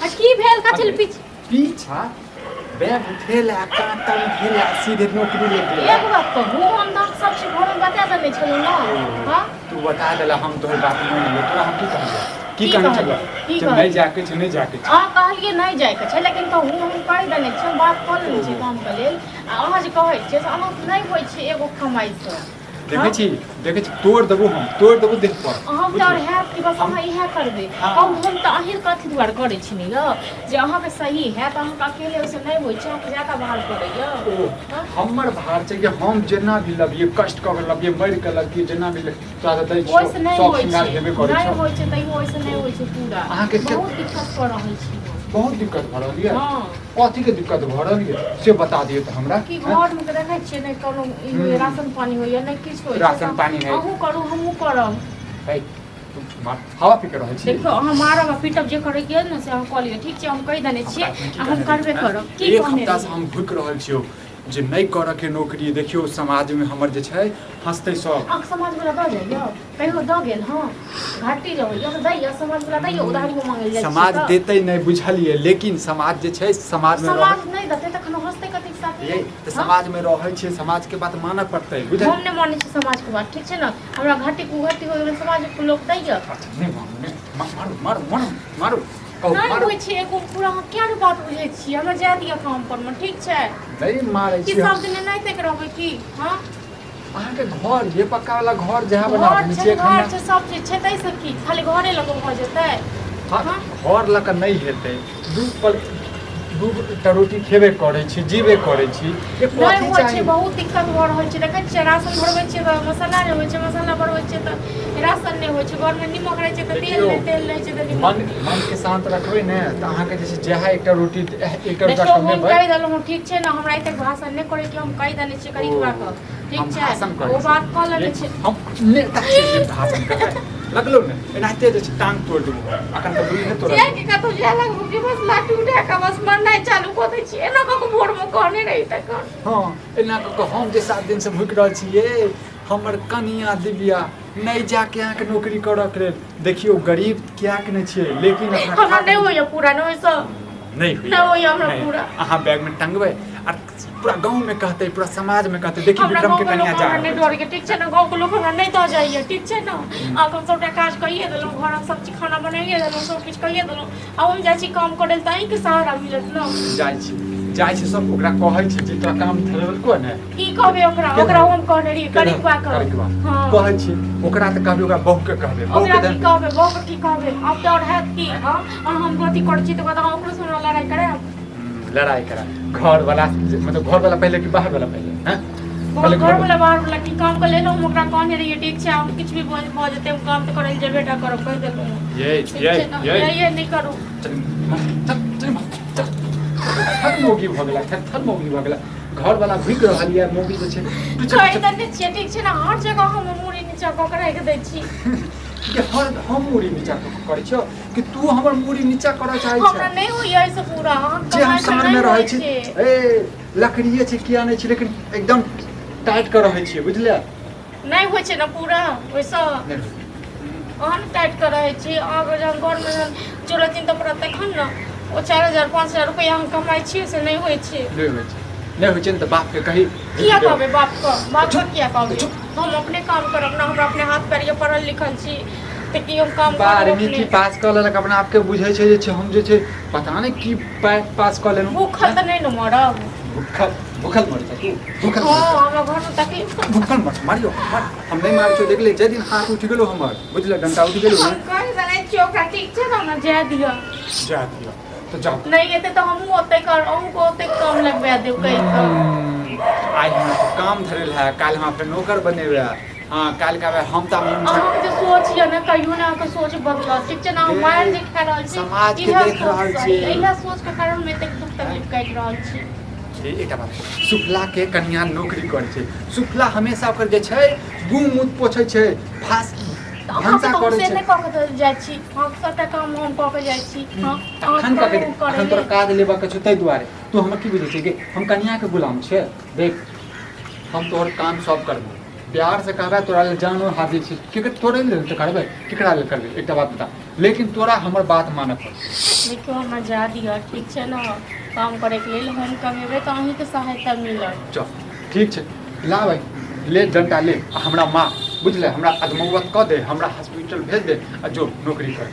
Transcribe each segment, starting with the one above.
आ की भेल कथी ले पीछे पीछा बैग उठेला कांटा उठेला सीधे नौकरी ले गेला। एक बात कहू, हम तऽ सब चीज घरमे बता देने छलहुँ ने। हँ। तू बता देला, हम तोहर बात मानि लेलियौ। तोरा हम की कहलियौ? की की कहने कहलियै? छलियौ की जे कहलियै? नहि जाके छै, नहि जाके छै। अहाँ कहलियै नहि जाइके छै, लेकिन कहू हम कहि देने छियै, हम बात कऽ लेने छियै कामके लेल। आ अहाँ जे कहै छियै से अहाँ नहि होइ छै एगो कमाइसँ। देखै छी, देखै छी, तोड़ देबो हम, तोड़ देबो देह पर। अहाँ बुझलियै? डर हैत कि बस अहाँ इएह करबै। हाँ। कहू हम तऽ अहीँ कथी दुआरे करै छी ने यौ, जे अहाँके सही हैत। अहाँके अकेले ओहिसँ नहि होइ छै, अहाँके ज्यादा भार पड़ैए। ओ हमर भार छै कि हम जेना भी लबियै, कष्ट कऽ के लबियै, मरि कऽ लबियै, जेना भी तोरा तऽ दै छियौ। ओहिसँ नहि शौक होइ श्रृंगार छै, हेबे करै नहि छौ। होइ छै, तैयो ओहिसँ नहि होइ छै पूरा। अहाँके बहुत दिक्कत कऽ रहल छी हम। बहुत दिक्कत भऽ रहल यऽ? हँ। कथीके दिक्कत भऽ रहल यऽ से बता दियौ तऽ हमरा। कि घरमे के देखै छियै, नहि कोनो ई होइए, राशन पानी होइए, नहि किछु होइ। राशन पानी नहि। अहूँ करू, हमहूँ करब। है, तू हवा पी के रहल छी। देखियौ, अहाँ मारब आ पीटब जे करैके यऽ ने से अहाँ कऽ लिअ, ठीक छै? हम कहि देने छियै हमरा की आ हम कहने करबे रही, करब। की एक कहने हफ्ता से रहियै? हम भुकि रहल छियौ जे नहि करऽ के नौकरी। देखियौ, समाजमे हमर जे छै हँसतै सब। अहाँके समाजवला दऽ जाइए? कहियो दऽ गेल? हँ, घाटी जे होइए तऽ दैए समाजवला, दैए? उधारियो मांगै लए जाइ छियै समाज तऽ? देतै नहि, बुझलियै? लेकिन समाज जे छै, समाजमे रहै समाज नहि देतै तखन हँसतै कथीके साथी? ये तऽ समाजमे रहै छियै, समाजके बात मानऽ पड़तै, बुझलियै? हम नहि मानै छी समाजके बात, ठीक छै ने? हमरा घाटी कुघाटी हो गेलै, समाजके लोक दैए? अच्छा, नहि मानू, नहि मारू, मारू, मारू, मारू, कहू। नहि मारू। होइ छै एगो पूरा। अहाँ किया नहि बात बुझै छियै? हमरा जाय दिअ काम पर मे, ठीक छै? नहि मारै की छी हम। सब दिन एनाहिते रहबै की? हँ। अहाँके घर ये पक्का वाला घर जहाँ बना घर देने छै छियै घर एखन छै, सब चीज छै, ताहिसँ की खाली घरे लऽ कऽ भऽ जेतै? हाँ, हाँ? घर लऽ कऽ नहि हेतै। दू पल दू टा रोटी खेबे करै छी, जीबे करै छी, एक नहि कथी होइ छै। चाही? बहुत दिक्कत भऽ रहल छै। देखै छियै, राशन भरबै छियै तऽ मसाला नहि होइ छै, मसाला भरबै छियै तऽ राशन नहि होइ छै, घरमे निमक रहै छै तऽ तेल देखियौ, नहि, तेल रहै छै तऽ निमक मन नहि। मनके शान्त रखबै ने तऽ अहाँके जे छै जएह एकटा रोटी एकटा रुपया देखियौ, हम कमेबै। कहि देलहुँ, ठीक छै ने? हमरा एतेक भाषण नहि करै कि हम कहि देने छियै करिकबा कऽ, ठीक हम छै? भाषण करै ओ छी। बात कऽ लेने छै। हम नेता छियै जे भाषण करबै लगलो ने, एनाहिते जे छै टांग तोड़ि देबो। अखन तऽ दूरी नहि तोड़ल। जाय के कतौ जाय लगबो कि बस लाठी उठा कऽ बस मरनाइ चालू कऽ दै छी। एना कऽ कऽ भोरमे कहने रही तखन। हँ, एना कऽ कऽ हम जे 7 दिनसँ भुकि रहल छियै, हमर कनिया दिव्या नहि जाके अहाँके नौकरी करऽके लेल। देखियौ, गरीब किएक नहि छियै, लेकिन अपना हमरा खा नहि होइए पूरा, नहि होइसँ। नहि होइए? नहि होइए हमरा नहि। पूरा। अहाँ बैगमे टंगबै आ पूरा गाँवमे कहतै, पूरा समाजमे कहतै, देखी हमरा विक्रमके गाँवके लोक कनिया जा हमरा नहि रहल छै। डरैए, ठीक छै ने? गाँवके लोक हमरा नहि दऽ जाइए, ठीक छै ने? आब हम सबटा काज कइए देलहुँ, घरक सब चीज खाना बनाइए देलहुँ, सब किछु कइए देलहुँ। आब हम जाइ छी काम करै लए तऽ अहीँके सहारा मिलत ने। जाइ छी, जाइ छी, सब ओकरा कहै छी जे तोरा काम धरेलको ने। की कहबै ओकरा? ओकरा हम कहने रहियै करिकबा कऽ। करिकबा। हँ। कहै छी ओकरा तऽ कहबै, ओकरा बहू के कहबै, बहू ओकरा के की कहबै? बहू के की कहबै? आब डर हैत की? हँ, अहाँ हम अथी करै छी तऽ अहाँ ओकरो से हमरा लड़ाइ करायब। लड़ाई करा घर वाला, मतलब घर वाला पहले कि बाहर वाला पहले? हैं, पहले घर वाला, बाहर वाला की? काम के लेल हम ओकरा कहने रहियै, ठीक छै? हम किछु भी भऽ जेतै, हम काम तऽ करै लए जेबे टा करब, कहि देलहुँ। ये ठीक ये छै ने? ये ये नहि करू। चल चल चल चल। थर मौगी भऽ गेला, थर थर मौगी भऽ गेला। घर वाला भुकि रहल यऽ, मौगी जे छै पीछे कहि पीछे। देने छियै, ठीक छै ने? हर जगह हम मूड़ी नीचा कऽ के राखि दै छी। कि हर हम मूड़ी नीचा कऽ के करै छियौ कि तू हमर मूड़ी नीचा करऽ चाहै हमरा छै? नहि होइए एहिसँ पूरा। अहाँ जे हम कमाइ शहरमे नहि रहै होइ छी छै। ए लकड़िए छै, किया नहि छै, लेकिन एकदम टाइट कऽ रहै छियै, बुझलियै? नहि होइ छै ने पूरा ओहिसँ। नहि होइ। अहाँ ने टाइट कऽ रहै छी। अहाँके जहन घरमे जहन जरूरत चिन्ता पड़त तखन ने। ओ 4000 5000 रुपैआ हम कमाइ छियै से नहि होइ छै। नहि होइ छै, नहि होइ छै ने तऽ बापके कही। किया कहबै बापके? बापके किया कहबै? चुप। हम अपने काम करब ने। हमरा अपने हाथ पैर यऽ, पढ़ल लिखल छी, तऽ की हम काम करब? 12वीं की अपने पास कऽ लेलक, अपना आपके बुझै छै जे छै हम जे छै पता नहि की पास कऽ लेलहुँ। भूखल तऽ नहि ने मरब। भूखल, भूखल मर जा तू, भूखल हँ मर जा। हमरा घरमे तकलीफ। भूखल मर, मारियो मार, हम नहि मारै छियौ। देख ले, जाहि दिन हाथ उठि गेलो हमर, बुझले, डंटा उठि गेलो हम ने। कहि देने छियै ओकरा, ठीक छै ने? हमरा जाय दिअ। जा दिअ तऽ जाउ। नहि एतै तऽ हमहूँ ओतै कर, अहूँके ओतै काम लगबा देब कहि कऽ। आइ हमरा तो काम धरेल है, काल्हि हमरा फेर नौकर बनेबै। हँ, काल्हि कहबै हम तऽ अहाँके जे सोच यऽ ने, कहियो ने अहाँके सोच बदलत, ठीक छै ने? अहाँ मारि जे खा रहल छी समाजके इएह देख सोच रहल सँ, छियै। इएह सोचके कारण हम एतेक दुख तकलीफ काटि रहल छी। एकटा बात, सुफला के कनिया नौकरी करै छै, सुफला हमेशा ओकर जे छै गु मूत पोछै छै, भास तऽ अहाँके भनसा तऽ हम करै से छै। नहि कऽ के जाइ छी। अहाँके सबटा काम हम कऽ के जाइ छी। हँ, अखन अहाँके कऽ के कहलहुँ करै अखन तोरा लेल। काज लेबऽ के छौ ताहि दुआरे। तू हमर की बुझै छै कि हम कनिया के गुलाम छियै? देख, हम तोहर काम सब करबो, प्यार से कहबै, तोरा लेल जानो हाजिर छी। केकर तोरे लेल तऽ करबै, केकरा लेल करबै? एकटा बात बता। लेकिन तोरा हमर बात मानऽ पड़तौ। देखियौ हमरा जा दिअ, ठीक छै ने? काम करैके लेल हम कमेबै तऽ अहीँके सहायता मिलत। चल ठीक छै, ला भाइ, ले डंटा ले आ हमरा मार, बुझले? हमरा अधमौत कऽ दे, हमरा हॉस्पिटल भेज दे आ जो नौकरी कर,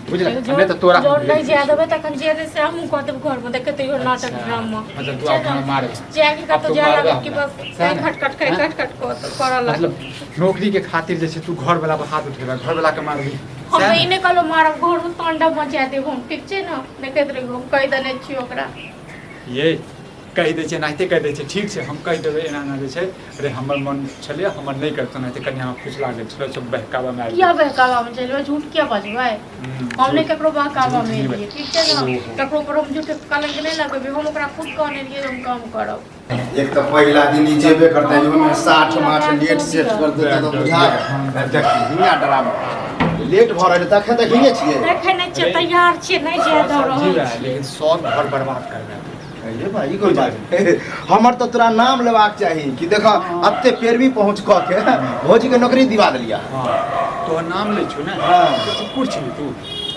बुझले? जो नहि तऽ तोरा जो हम नहि भेज जाय दै देबै तखन जे हेतै से हमहूँ कऽ देब घरमे, देखैत रहियौ नाटक अच्छा, ड्रामा। मतलब तू आब हमरा मारबे? जायके आब कतहु तू जाय मारबे लागत कि हमरा? बस सएह ने? खट खट हैं? खट खट करऽ लागत। मतलब नौकरी के खातिर जे छै तू घर वाला पर हाथ उठेबे, घर वाला के मारबी? हम सएह तऽ ने? ई नहि कहलहुँ मारब, घरमे तांडव मचा देब हम, ठीक छै ने? देखैत रहियौ, हम कहि देने छियै ओकरा। ये कहि दै छै, एनाहिते कहि दै छै। ठीक छै, हम कहि देबै एना एना जे छै। अरे हमर मन छलै हमर नहि करतौ, एनाहिते कनि अहाँ फुसला गेल छलै, सब बहकावामे आबि किया बहकावामे चलि जेबै? झूठ किया बजबै? गेल। हम नहि ककरो बहकावामे झूठ नहि एलियै, ठीक छै ने? ओहो। ककरो पर हम झूठ कलंक नहि लगेबै। हम ओकरा खुद कहने रहियै जे हम काम करब। एक तऽ पहिला दिन ई जेबे करतै, ओहिमे 60 माठ लेट सेट कर देतै तऽ बुझा देख हियाँ डरामा लेट भऽ रहल तखन देखिने छियै। देखै नहि छियै, तैयार छियै, नहि जाय दऽ जी रहल भाई, छियै। लेकिन सब घर बर्बाद करबै। ये भाई, ई कोन बात? हमर तऽ तोरा नाम लेबाक चाही कि देख अते पेरवी पहुँच कऽ के भौजी के नौकरी दिवा देलिया। हँ, तोहर नाम लै छौ ने? हाँ। तो कुकुर छी तू,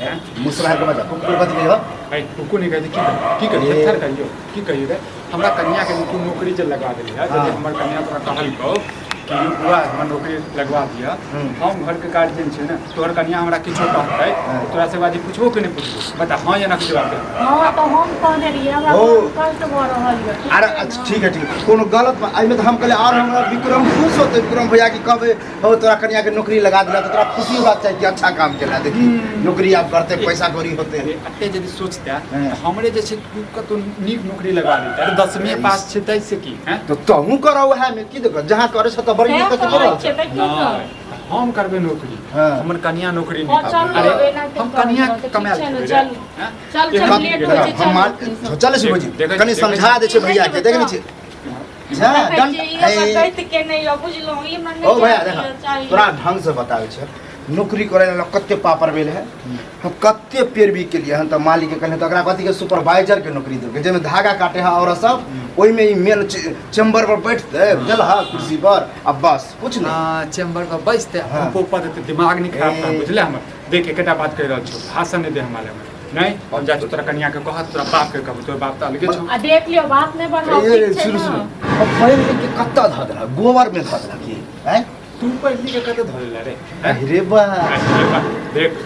हैं? मुसरार के बजा कुकुर कथी कहियो? ऐ कुकुर नहि कहै छै, की कहियो, की कहियो? ए। थर कहियो, की कहियो रे? हमरा कन्या के जे तू नौकरी जे लगवा देली है, यदि हमर कन्या तोरा कहलकौ कि यौ बुआ हमर नौकरी लगवा दिअ, हम घरके गार्जियन छियै ने, तोहर कन्या हमरा किछो कहतै, तोरा से बाजी पुछबो कि नहि पुछबो? बता, हँ या ना के जवाब दे। हँ, तऽ हम कहने रहियै, हमरा ओ। बहुत कष्ट भऽ रहल यऽ, ठीक अरे छै अच्छा ने? ठीक है, ठीक है, कोनो गलत बात एहिमे तऽ हम कहलियै आओर हमरा विक्रम खुश होतै, विक्रम भैया की कहबै, हो तोरा कन्या के नौकरी लगा दिला तऽ तोरा खुशी होबाक चाही कि अच्छा काम केला, देखी नौकरी आब करते पैसा कौड़ी होते। अरे अते यदि सोचते हाँ। तऽ हमरे जे छै तू कतौ नीक नौकरी लगा देते। अरे 10वीं पास छै तै से की हैं? तऽ तहूँ करऽ उएह मे की देखऽ, जहाँ करै छ तऽ बड़ी सएह दिक्कत कहै करऽ। छियै, देखियौ ने। नहि, हम करबै नौकरी, हाँ। हमर कन्या नौकरी हँ, नहि। चलू, अरे एनाहिते हम करैत कन्या रहतै, ठीक कमायल छै ने? खेबै रे, चलू। हैं? चल, एहन चल, की लेट केलक? होइ छै, हम मान चलू। चलै छी भौजी, देखै कनि छी, समझा दै छै भैया के, देखै छी जा देखै डंड छियै, ई हमरा ए, दैत के नहि यऽ, बुझलहुँ? ई हमरा ओ नहि भैया जाय देखा दिअ चाही। तोरा ढंग से बताबै छै, नौकरी करे ला कते पापर भेल है, हम कते पैरवी के लिए हन तऽ मालिक के कहले तऽ ओकरा कथी के सुपरवाइजर के नौकरी देलकै, जाहिमे धागा काटे है और सब ओहिमे ई मेन चैम्बर पर बैठते बुझल है, कुर्सी पर आ बस कुछ नहीं। हाँ, चैम्बर पर बैसते हाँ। हमको देते, दिमाग नहीं खराब कर, ए। बुझले? हमर देख एकटा बात कहि रहल छौ, भाषण नहि दे हमरा लग, नहीं हम जाइ छी तोरा कनिया के कहत, तोरा बाप के कहबो, तोरा बाप तऽ अलगे छौ। आ देख लियौ, बात नहि बढ़ाउ, ए, ठीक छै सुनू ने? सुनू, अब पढ़ि लिख के कतऽ धऽ देलक? गोबर में धऽ देलक की आँय? तू पढ़ि लिख के कतऽ धऽ लेला रे, हैं? अरे बा। अरे बा, देख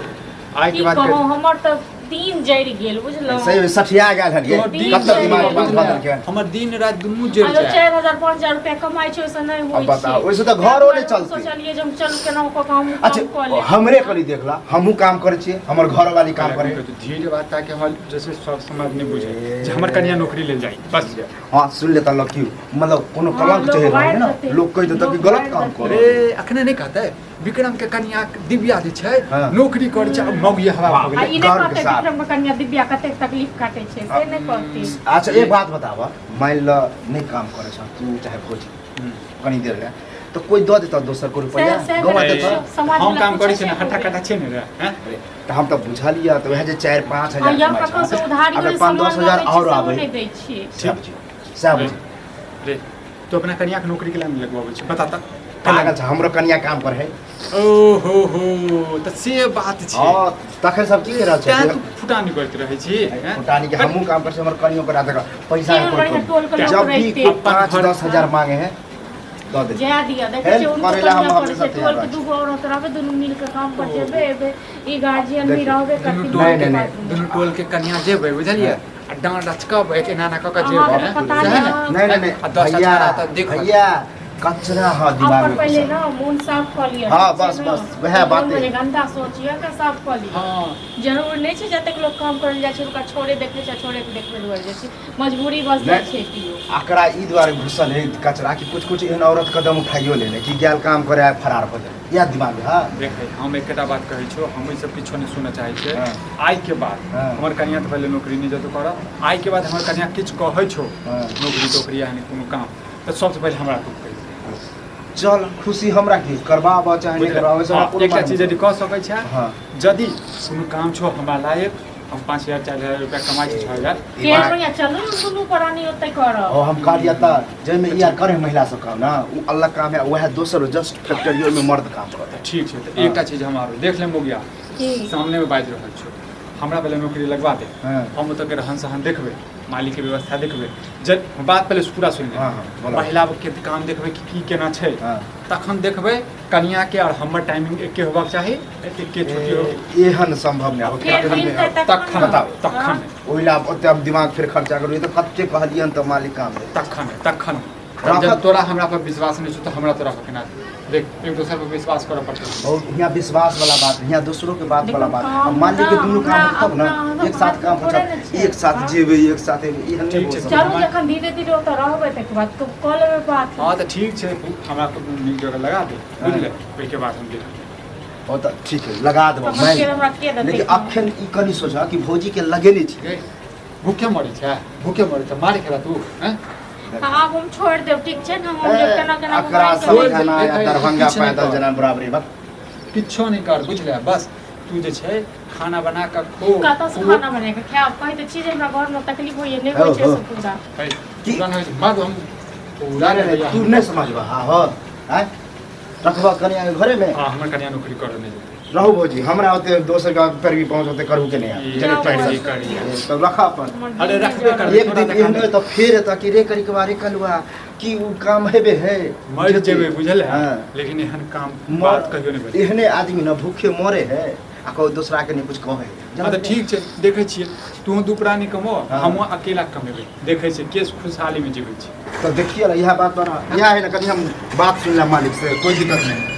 आइ के की बाद कहू, हमर तऽ दिन जरि गेल, बुझलहुँ? सही में सठिया गेल हन ये। तोहर दिन कतऽ जरि दिमाग गेल। में धऽ देलकै हन? हमर दिन राति दुनू जरि आ जाय। 4000 5000 रुपया कमाइ छै, ओहिसँ नहि होइ अब बताओ, छै। ओहिसँ तऽ घरो नहि ताहि दुआरे हम चलतै। सोचलियै जे हम चलू केनाहु कऽ कऽ हम अच्छा काम कऽ लेब। हमरे कनि देखला, हमहूँ काम करै छियै, हमर घरवाली काम करै। धीरे बात ताकि हमर जैसे सब समाज नहि बुझे जे हमर कनिया नौकरी लेल जाइ, बस। हाँ सुन ले तऽ लकी मतलब कोनो हाँ, कलंक लोक चढ़ि रहल बाहर है ने, जेतै। लोक कहि देतै कि लोक गलत बाहर काम जेतै। कर। अरे अखने नहि कहतै विक्रम के कनिया दिव्या जे छै हाँ। नौकरी करै छै, आब मौगी हवा भऽ आ गेलै। ई नहि गर्व के कहतै साथ। विक्रम के कन्या दिव्या कतेक तकलीफ काटै छै, से नहि कहती। अच्छा एक बात बताबऽ, मान ल नहि काम करै छ तू चाहे भौजी कनी देर ले तऽ कोइ दऽ देतऽ दोसर को रुपैआ से- से गवा तऽ देतऽ? समाज हम वला काम करै पूछै छियै ने, छै हट्टा कोइ। कट्टा छै ने रे, हैं? अरे, तऽ हम तऽ बुझलियै तऽ वएह जे 4-5 आ हजार या कमाइ ककरो से छह, उधारी अगर 5-10 सामान हजार लाबै आओर छियै, सेहो आबै नहि दै छियै। सएह बुझियौ, सएह बुझियौ। रे तू अपना कनिया के नौकरी के लिए लगवाबै छै, बता तऽ। पागल छै, हमरो कनिया काम करे है। ओ हो हो, तऽ से बात छै। हँ, तखन सब की रहल छै? तैं तू फुटानी करैत रहै छी, हैं? फुटानी के हमहूँ काम करै छी, हमर कनियो करा देगा पैसा केहन के बढ़िआँ कोइ टोल के लोक जब भी रहितै। 5-10 हजार मांगे है दऽ दे। जाय दिअ, देखै हेल्प छियै हुनको करै ला हम कनिया करै हमेशा छै, तैयार टोल के रहै। दूगो औरत रहबै, दुनू मिल के काम पर जेबै एबै, ई गार्जियन भी देखियौ, रहबे दुनू करथिन। टोल नहीं, के नहीं, नहीं। दुनू टोल के कनिया जेबै, बुझलियै? आ डाँड़ लचकबै एना एना कऽ कऽ जेबै, अहाँके हैं? पता सएह नहि ने? नहीं नहीं नहीं। आ 10 भैया अठारह तऽ देखो। भैया कचरा हाँ दिमाग अपन में पहिले घुसल। ना मोन साफ कऽ लिअ, हाँ, ठीक छै बस, ने? बस, वएह बाते। मोनमे जे गन्दा सोच यऽ के साफ कऽ लिअ। जरूर नहि छै जतेक लोक काम करल जाइ छै ओकरा छोड़े देखै छै, छोड़े के देखबै दुआरे जाइ छै, मजबूरी बस जाइ नहि। छै केओ। एकरा ई दुआरे घुसल है कचरा कि कुछ कुछ एहन औरत कदम उठाइयो लेने कि गेल काम करे आए फरार हो जाए, इएह दिमाग में। हाँ। देखै, हम एकटा बात कहै छियौ, हम ई सब किछो नहि सुनऽ चाहै छियै। आइ के बाद हमर कनिया तऽ पहिले नौकरी नहि जेतौ करऽ, आइ के बाद हमर कनिया किछु कहै छौ नौकरी तोकरी या कोनो काम तऽ सबसँ पहिले हमरा तू कहि दे। चल खुशी हमरा की करबाबऽ चाहे नहि करबाबऽ से हमरा हँ, कोनो एकटा माने चीज नहि। यदि कऽ सकै छै, हाँ। यदि कोनो काम छौ हमरा लायक, हम 5000 4000 रुपया कमाइ छी, 6000। केहन बढ़िआँ, चलू ने दुनू प्राणी ओतहि करब। ओ हम कहलियै तऽ जाहिमे ई आर करे महिला सब काम ना ओ अलग काम है, वएह दोसर जस्ट फैक्ट्री ओहिमे मर्द काम करे। ठीक छै, तऽ एकटा चीज हम आरो देख ले मोगिया। की? सामने में बाजि रहल छौ हमरा पहिले नौकरी लगवा दे हाँ। हम ओतऽ के रहन सहन देखबै मालिक के व्यवस्था देखबै जब बात पहिले पूरा सुनि ले हाँ, हाँ, बोला। महिला के काम देखबै कि की केना छै हाँ। तखन देखबै कनिया के और हमर टाइमिंग एके होबाक चाही एके छुट्टी हो एहन संभव नहि होते फेर मिलतै तखन तखन ने। बताउ। तखन ओहि ला ओते हम दिमाग फेर खर्चा करू ई तऽ कते कहलियन तऽ मालिक काम दे तखन तखन राखत। जब तोरा हमरा पर विश्वास नहि छौ तऽ हमरा तोरा पर केना देख एक दोसर पर विश्वास करऽ पड़तै और यहाँ विश्वास वाला बात यहाँ दूसरों के बात वाला देखो, बात काम अब मान ली कि ना, दुनू काम हमरा होत तब ना अपना एक साथ काम थोड़े होत ने छै। एक साथ हाँ। जेबै एक साथ एबै एहन नहि ठीक हो छै। सकैत। चलू जखन धीरे धीरे ओतऽ रहबै तकर बाद कऽ लेबै बात हँ तऽ ठीक छै हमरा तो नीक जगह लगा दे बुझले ओहिके बाद हम देखब ओ तऽ ठीक है लगा देबो तखन मान फेर हमरा के देतै लेकिन अखन ई कनि सोचा कि भौजी के लगेने छी गे, भूखे मरै छै भूखे मरै छै मारे खेला तू हैं आब हम छोड़ि देब ठीक छै ने हम केना केना अकरा मोबाइल चलेबै। समझाना या दरभंगा किछु नहि पैदल कर। जाना बराबरी बात किछो नहि कर बुझले बस तू जे छै खाना बना कऽ खो कतऽ से खाना बना कऽ खायब कहै तऽ छी जे हमरा घरमे तकलीफ होइए नहि होइ छै हो, हो। से पूरा है, की? पूरा नहि होइ छै मत हम पूरा नहीं नहि नहीं तू नहीं समझबा हाँ हो आँय रखबा कनिया के घरे में हाँ हमर कनिया नौकरी करऽ नहि जेतै रहू भौजी हमरा होते दोसर के पर भी पहुँच होते करू के नहीं ई चले जाओ पैसा करी करी तब रखा अपन हमर अरे दिल नहि रखबे जरत। करबै। एक दिन एहन होय तऽ फेर एतऽ कि रे करी के बारे कलुआ कि उ काम हेबे है मरि जेबै बुझल है हाँ। लेकिन एहन काम बात कहियो नहि बजै एहने आदमी न भूखे मरे है आ कोई दूसरा के नहीं कुछ कहे हाँ तऽ ठीक छै देखै छियै तू दू प्राणी कमो हाँ। हमहूँ अकेला कमेबै देखै छियै के खुशहालीमे जीबै छै तो देखिए ना यह बात बना यह है ना कभी हम बात सुन ला मालिक से कोई दिक्कत नहीं।